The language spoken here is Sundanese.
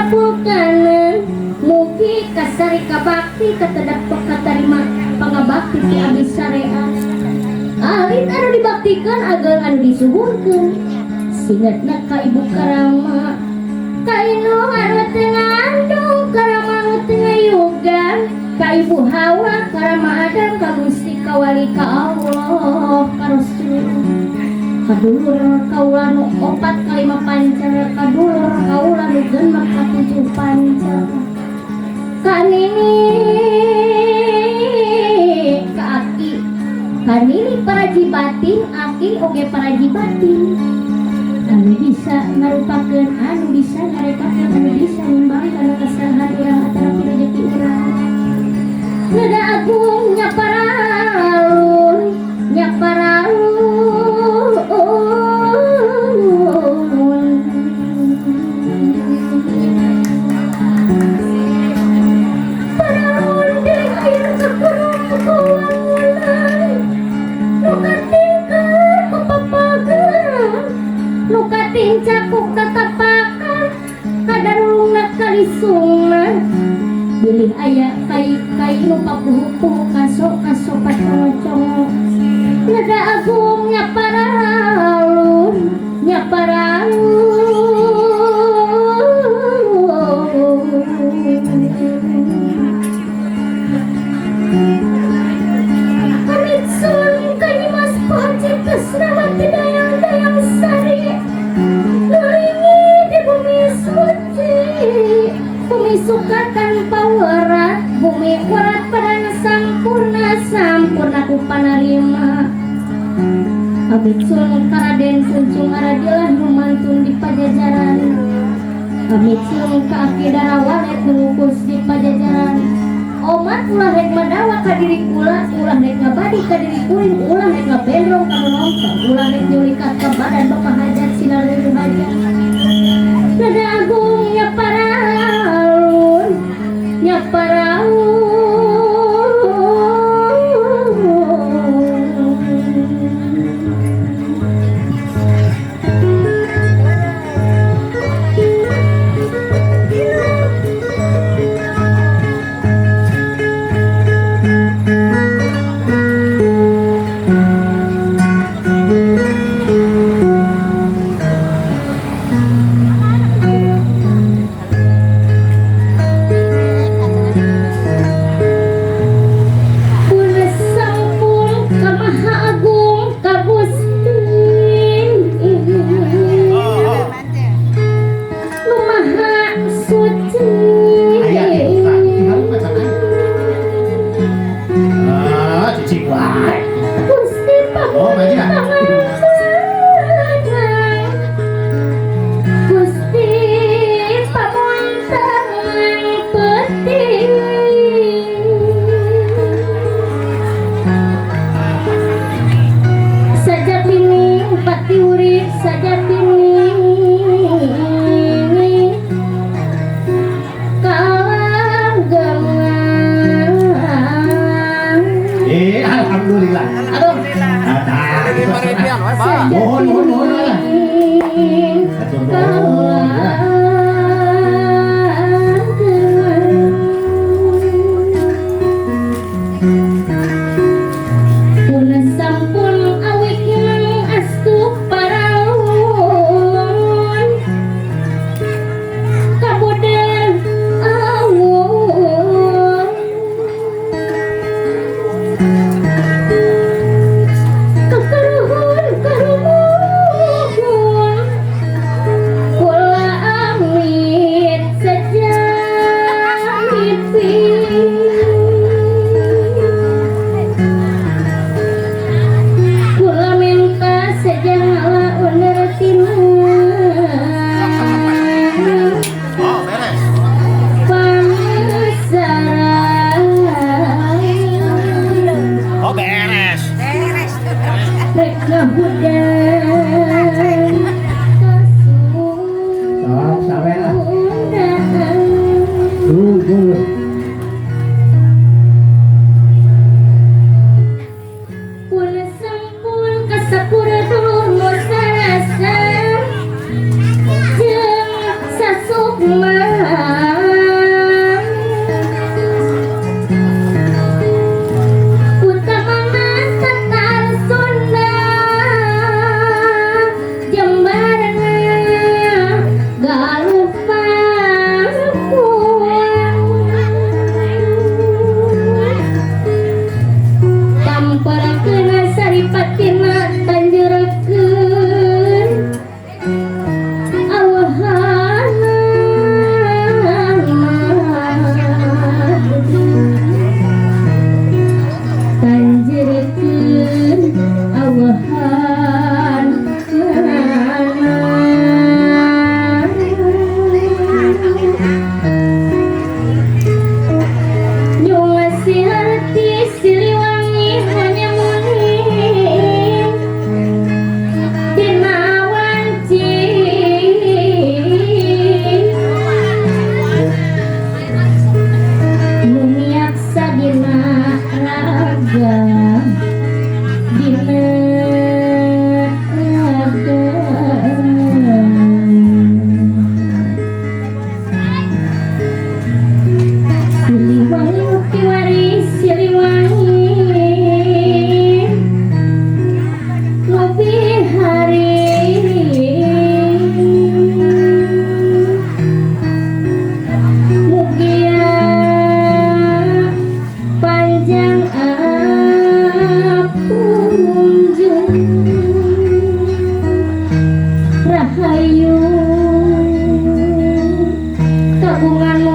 Dikabulkan mugi kasari kabakti katedap katarima pangabakti ti abdi syariat. Alit anu dibaktikan agar anu disuhunkeun. Singetna ka ibu karama ka indung anu teu ngandung karama anu teu ngayugan ka ibu Hawa karama Adam ka Gusti ka wali ka Allah ka Rasul kadulur kaula nu opat kalima pancar kadulur kaula nu genep katujuh pancar ka nini ka aki ka nini paraji batin aki oge paraji batin anu bisa ngarupakeun anu bisa ngarekakeun anu bisa nimbang kana kesalahan urang atanapi rezeki urang nada agung nyaparalun nyaparalun paralun deui ayeuna kakurung kawangunan nu katingkah ku papageran nu katincak ku tatapakan kadarulungna kalisungna bilih aya kai kai nu papuhu kaso kaso pacongo-congo nada agung nyaparalun nyaparalun amit sun ka Nyimas Pohaci Tresnawati Dayang-dayang Sari nulingi di bumi suci bumi suka tanpa werat bumi werat padang sampurna sampurna ku panarima amit sun ka Raden Cuncung Aradilah nu mantun di Pajajaran amit sun ka Aki Darawalet nu ngukus di Pajajaran omat ulah rek madawa ka diri kula ulah rek ngabadi ka diri kuring ulah rek ngabendrong ka nu nonton ulah rek nyulikat ka badan bapak hajat sinar nu hajat nada agung nyaparalun nyaparalun Sukma. kagungan.